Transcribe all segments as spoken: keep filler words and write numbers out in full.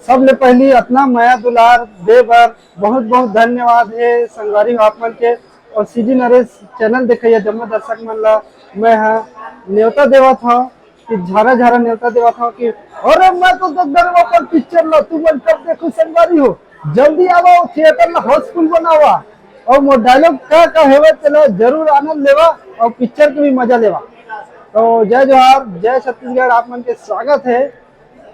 सबले पहली अतना मया दुलार दे बर बहुत बहुत धन्यवाद हे संगवारी हो आप मन के, और सीजी नरेश चैनल देखइया जम्मो दर्शक मन ला मैं ह नेवता देवत हव कि झारा झारा नेवता देवत हव कि अरे मैं तो देख डरे ओकर पिक्चर ला, तुमन कब देखहू संगवारी हो, जल्दी आवा, थिएटर ला हाउसफुल बनावा, और मोर डायलॉग का का हेवय तेला जरूर आनंद लेवा और पिक्चर के भी मजा लेवा। तो जय जोहार, जय छत्तीसगढ़, आप मन के स्वागत हे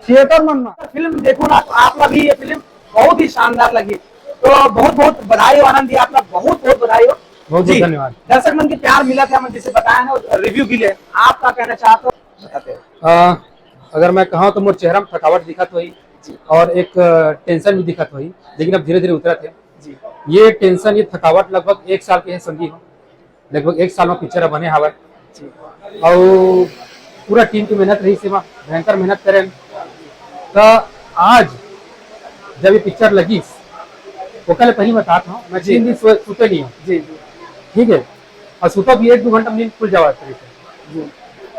थिएटर मन में। फिल्म देखो ना तो आप ला भी ये फिल्म बहुत ही शानदार लगी। तो बहुत बहुत बधाई हो आनंद जी, आप ला बहुत बहुत बधाई हो। बहुत बहुत जी। धन्यवाद। दर्शक मन के प्यार मिलत हे, हमन जैसे बताए हैं, रिव्यू भी ले, आप का कहना चाहते हो बताते हो। अ, अगर मैं कहूँ तो मोर चेहरा में थकावट दिखत होही जी। और एक टेंशन भी दिखत होही, लेकिन अब धीरे धीरे उतरत हे। जी। ये टेंशन, ये थकावट लगभग एक साल के हे संगी हो, लगभग एक साल में पिक्चर बने हवय। जी। अउ पूरा टीम की मेहनत रहिस हे, भयंकर मेहनत करेन। त आज जब ये पिक्चर लगिस, ओकर ले पहली बतात हूँ, मैं जी। तीन दिन सो-, सुते नहीं हूँ। जी, जी। ठीक है, और सुता भी एक दो घंटा में नींद खुल जावा करीब। जी।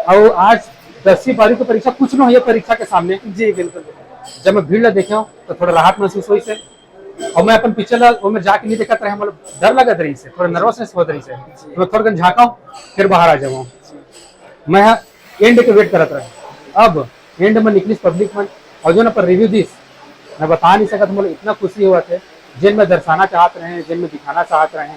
और आज दसवीं बारहवीं की परीक्षा कुछ ना हो, ये परीक्षा के सामने जी, बिल्कुल। जब मैं भीड़ ला देखे हूँ, तो थोड़ा राहत महसूस होइस हे। और मैं अपन पिक्चर ला, वो मैं जाके नहीं देखत रहे, मतलब डर लगत रहिस हे, थोड़ा नर्वसनेस होत रहिस हे। जी। तो मैं थोड़ा कन झाँका हूँ, फिर बाहर आ जाऊँ। जी। मैं एंड के वेट करत रहे। अब एंड में निकलिस पब्लिक मन, और जो ना पर रिव्यू दिस, मैं बता नहीं सकत, मतलब इतना खुशी होवत हे। जेन मैं दर्शाना चाहत रहे, जेन मैं दिखाना चाहत रहे,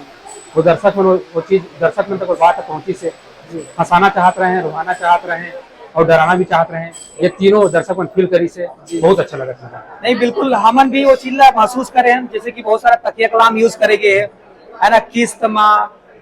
वो दर्शक मन, वो, वो चीज दर्शक मन तक वो बात पहुंचिस हे। जी। हंसाना चाहत रहे, रुआना चाहत रहे और डराना भी चाहत रहे, ये तीनों दर्शक मन फील करिस हे। जी। बहुत अच्छा लगत हे। नहीं, बिल्कुल, हमन भी वो चीज ला महसूस करे हैं, जैसे कि बहुत सारा तकिया कलाम यूज करे गए हे, है ना, किस्त मा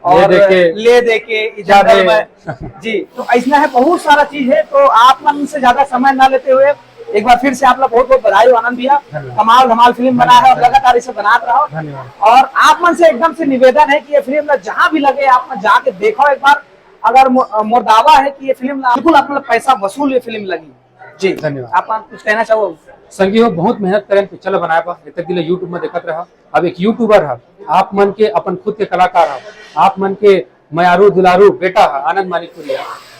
और ले दे के, ले दे के, ई जा जंगल दे। में। जी, तो ऐसना है, बहुत सारा चीज है। तो आप मन से ज्यादा समय ना लेते हुए एक बार फिर से आप लोग बहुत बहुत बधाई हो आनंद भैया, धन्यवाद। कमाल धमाल फिल्म बना है और धन्यवाद। लगातार इसे बनात रहो। धन्यवाद। और आप मन से एकदम से निवेदन है कि ये फिल्म ना जहाँ भी लगे, आप मन जाके देखो एक बार। अगर मो-, मोर दावा है कि ये फिल्म ना बिल्कुल आप लोग पैसा वसूल ये फिल्म लगी। जी, धन्यवाद। आप मन कुछ कहना चाहो? संगी हो, बहुत मेहनत करेन पिक्चर ला बनाए बर, इतक दिन ले YouTube में देखत रहा। अब एक यूट्यूबर है, आप मन के अपन खुद के कलाकार है, आप मन के मयारू दुलारू बेटा है आनंद मानिकपुरी,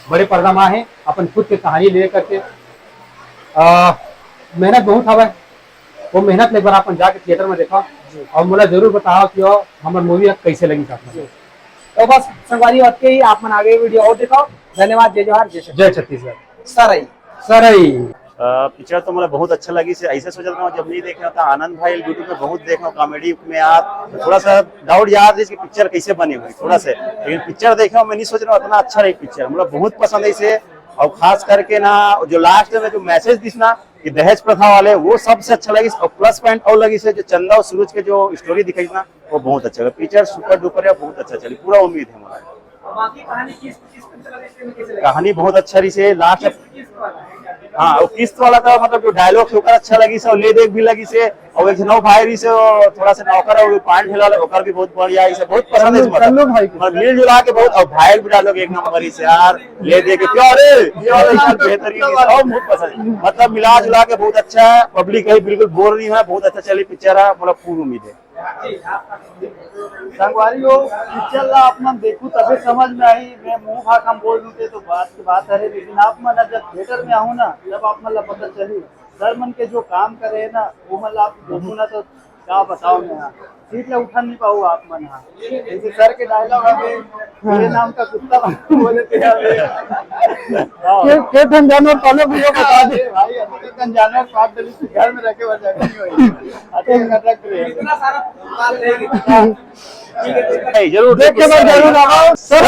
बड़े पर्दा में हे, अपन खुद के कहानी ले करके। आ, मेहनत बहुत हवय, वो मेहनत ले बर आप मन जाके थिएटर में देखा जी। और मोला जरूर बताओ कि वो हमर मूवी कैसे लगी साथ में। जी। तो बस संगवारी, अतके ही, आप मन आगे वीडियो और दिखाओ। धन्यवाद, जय जोहार, जय छत्तीसगढ़। जय छत्तीसगढ़। सरई। सरई। अ, पिक्चर तो मोला बहुत अच्छा लगिस हे, ऐसे सोचत रहा हूँ, जब नहीं देखे होता आनंद भाई YouTube में बहुत देखे हूँ, कॉमेडी में आप थोड़ा सा डाउट याद रही कि पिक्चर कैसे बने हुए थोड़ा से, लेकिन पिक्चर देखे हूँ, मैं नहीं सोच रहा हूँ इतना अच्छा रही पिक्चर, मतलब बहुत पसंद है इसे। और खास करके ना जो लास्ट में जो मैसेज दिस ना कि दहेज प्रथा वाले, वो सबसे अच्छा लगिस। और प्लस पॉइंट और लगिस हे जो चंदा और सूरज के जो स्टोरी दिखाई ना, वो बहुत अच्छा लगा। पिक्चर सुपर डुपर है, बहुत अच्छा चली, पूरा उम्मीद है हमारा। बाकी कहानी किस, किस तरह से कैसे लगी? कहानी बहुत अच्छा रही से लास्ट। किस्त वाला? हाँ, वो किस्त वाला था, मतलब जो डायलॉग थे ओकर अच्छा लगी से, और ले देख भी लगी से, और एक नौ भाई रही से, वो थोड़ा सा नौकर और पान ठेला वाला, ओकर भी बहुत बढ़िया है, इसे बहुत पसंद है कल्लू, मतलब। कल्लू भाई के। मतलब मिल जुला के बहुत, और भाई भी डायलॉग एक नंबर ही से यार, ले दे के क्यों रे, ये वाला एकदम बेहतरीन है, और बहुत पसंद है। मतलब मिला जुला के बहुत अच्छा है, पब्लिक कहीं बिल्कुल बोर नहीं हुआ, बहुत अच्छा चली पिक्चर है, मतलब पूरी उम्मीद है। संगवारी हो, पिक्चर ला आप मन देखू तबे समझ में आही। मैं मुंह भाग हम बोल दूं ते तो बात की बात हरे, लेकिन आप मन जब थिएटर में आहू ना, तब आप मन ला पता चली। सर मन के जो काम करे हे ना, वो मन ला आप देखू ना तो का बताओ मैं हा। सीट ला उठा नहीं पाऊ आप मन हा। जैसे सर के डायलॉग हवे, मेरे नाम का कुत्ता बोले थे हवे। के, के ठन जानवर पाले भैया बता दे। अरे भाई, अभी तो कन जानवर पाल डली, घर में रखे बर जगह नहीं होई। अरे खतरनाक रे। इतना सारा पाल रहेगी। नहीं, जरूर देख के देखिए, बाद जरूर आओ, सर।